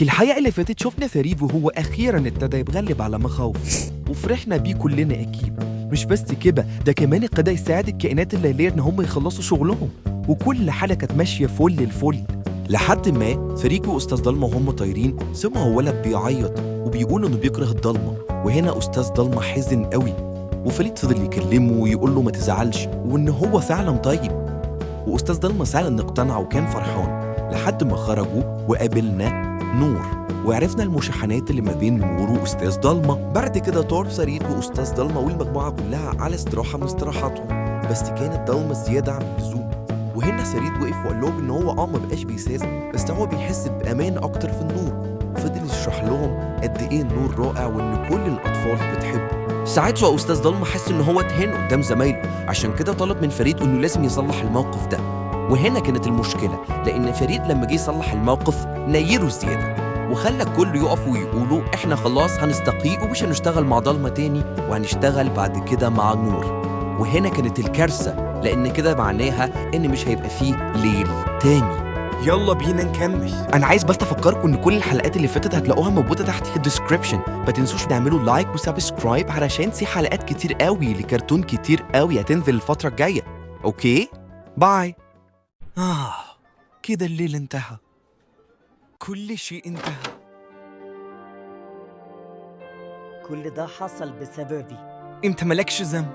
في الحلقة اللي فاتت شفنا فريد وهو أخيراً ابتدى يتغلب على مخاوفه، وفرحنا بيه كلنا أكيد. مش بس كده، ده كمان ابتدى يساعد الكائنات الليلية إن هم يخلصوا شغلهم، وكل حاجة كانت ماشية فل الفل. لحد ما فريد وأستاذ ضلمة وهم طايرين سمعوا ولد بيعيط وبيقول إنه بيكره الضلمة، وهنا أستاذ ضلمة حزن قوي، وفريد فضل يكلمه ويقول له ما تزعلش وإن هو فعلاً طيب. وأستاذ ضلمة فعلاً اقتنع وكان فرحان، لحد ما خرجوا وقابلنا نور وعرفنا المشاحنات اللي ما بين نور وأستاذ ضلمة. بعد كده طار فريد وأستاذ ضلمة والمجموعة كلها على استراحة من استراحاتهم، بس كانت ضلمة زيادة عن اللزوم. وهنا فريد وقف وقال لهم إن هو ما بقاش بيساس، بس هو بيحس بأمان أكتر في النور. فضل يشرح لهم قد إيه النور رائع وإن كل الأطفال بتحبه. ساعتها أستاذ ضلمة حس إن هو اتهان قدام زمايله، عشان كده طلب من فريد إنه لازم يصلح الموقف ده. وهنا كانت المشكلة، لأن فريد لما جه يصلح الموقف نيره زيادة وخلى الكل يقف ويقولوا إحنا خلاص هنستقيل ومش هنشتغل مع ضلمة تاني، وهنشتغل بعد كده مع نور. وهنا كانت الكارثة، لأن كده معناها إن مش هيبقى فيه ليل تاني. يلا بينا نكمل. أنا عايز بس أفكركم إن كل الحلقات اللي فاتت هتلاقوها موجودة تحت في ال description، ما تنسوش تعملوا like و subscribe علشان في حلقات كتير قوي لكرتون كتير قوي هتنزل الفترة الجاية. okay؟ bye. كده الليل انتهى، كل شيء انتهى. كل ده حصل بسببي. انت مالكش ذنب،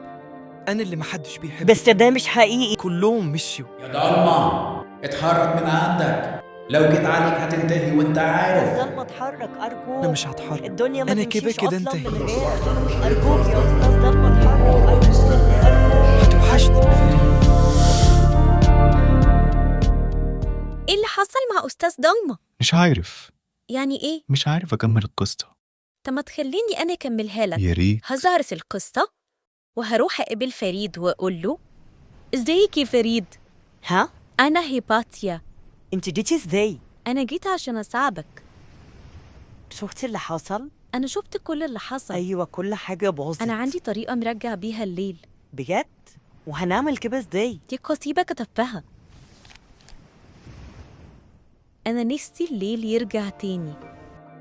انا اللي محدش بيحبني. بس ده مش حقيقي. كلهم مشيوا. يا ضلمة اتحرك من عندك، لو جيت عليك هتنتهي وانت عارف. ضلمة اتحرك أرجوك. انا مش هتحرك، الدنيا ما أنا كده تمشيش كده أصلا انتهيت. من غيرك. أرجوك يا أستاذ ضلمة اتحرك، أرجوك أرجوك. هتوحشني يا فريد. ايه اللي حصل مع أستاذ ضلمة؟ مش عارف. يعني ايه؟ مش عارف أكمل القصة. طب ما تخليني أنا أكملها لك. يا ريت. هزهرس القصة وهروح أقابل فريد وأقول له ازيك يا فريد؟ ها؟ أنا هيباتيا. انت جيتي ازاي؟ أنا جيت عشان أساعدك. شفتي اللي حصل؟ أنا شفت كل اللي حصل. أيوة كل حاجة باظت. أنا عندي طريقة نرجع بيها الليل. بجد؟ وهنعمل كده ازاي؟ دي قصيدة كتبتها. أنا نفسي الليل يرجع تاني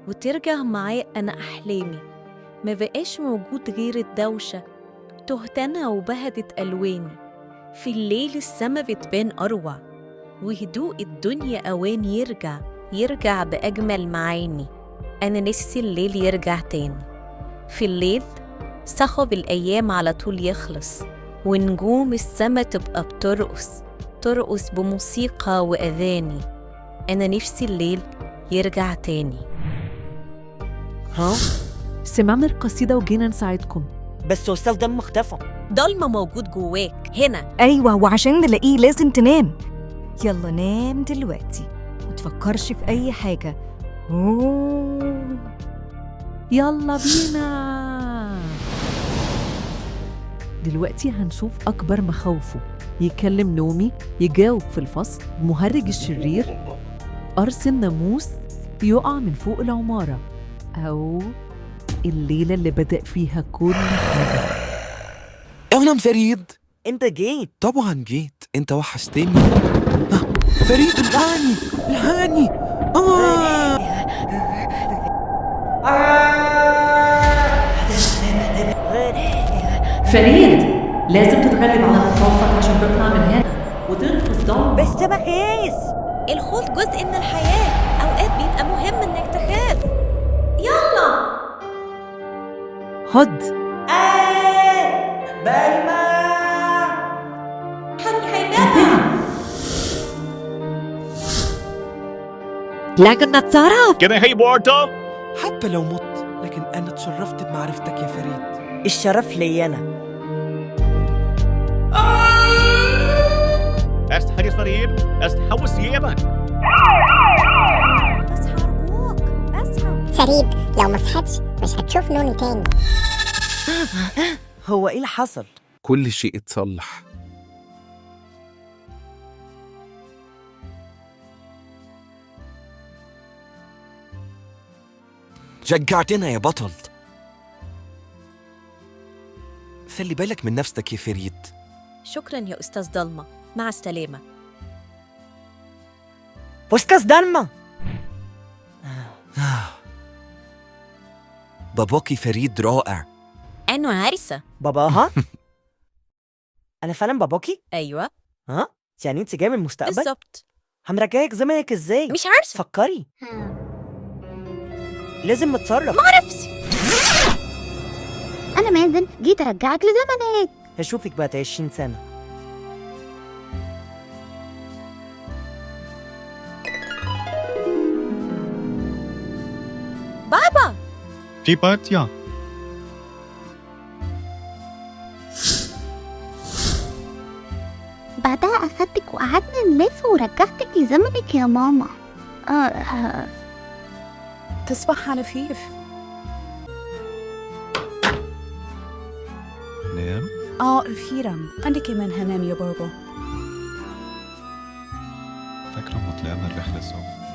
وترجع معاه أنا أحلامي. ما بقاش موجود غير الدوشة، تهت أنا وبهتت ألواني. في الليل السما بتبان أروع، وهدوء الدنيا أوان يرجع، يرجع بأجمل معاني. أنا نفسي الليل يرجع تاني. في الليل صخب الأيام على طول يخلص، ونجوم السما تبقى بترقص، ترقص بموسيقى وأغاني. أنا نفسي الليل يرجع تاني. ها؟ سمعنا القصيدة وجينا نساعدكم. بس أستاذ ضلمة اختفى. ضلمة موجود جواك هنا. أيوة، وعشان نلاقيه لازم تنام. يلا نام دلوقتي، ما تفكرش في أي حاجة. أوه. يلا بينا. دلوقتي هنشوف أكبر مخاوفه. يكلم نومي، يجاوب في الفصل، المهرج الشرير، قرص الناموس، يقع من فوق العمارة، أو الليلة اللي بدأ فيها كل حاجة. أهلا فريد. انت جيت؟ طبعا جيت، انت وحشتني. فريد الحقني الحقني. فريد لازم تتغلب على مخاوفك عشان تطلع من هنا وتنقذ ضلمة. بس بخيس. الخوف جزء من الحياة، أوقات بيبقى مهم إنك تخاف. يلا خد. بلمة. لكن نتصرف. كده هي بورتا. حتى لو مت، لكن انا اتشرفت بمعرفتك يا فريد. الشرف ليا أنا. استحي فريد، استحوس ثيابك. اصحى أرجوك، اصحى. فريد لو ما صحتش مش هتشوف نوني تاني. هو ايه اللي حصل؟ كل شيء اتصلح. شجعتنا يا بطل. خلي بالك من نفسك يا فريد. شكرا يا أستاذ ضلمة، مع السلامة. أستاذ ضلمة. باباكي فريد رائع. أنا عارفة. باباها؟ انا فعلا باباكي؟ أيوة. ها؟ يعني انت جاية من المستقبل؟ بالظبط. هنرجعك زمنك ازاي؟ مش عارفة. فكري. لازم نتصرف. معرفش. أنا مازن، جيت أرجعك لزمنك. هشوفك بعد 20 سنة. بابا. في باتيا. بعدها أخدتك وقعدنا نلف ورجعتك لزمنك يا ماما. آه. تصبح على خير. نام؟ أخيرا أنا كمان هنام يا بابا. فاكرة لما طلعنا الرحلة سوا؟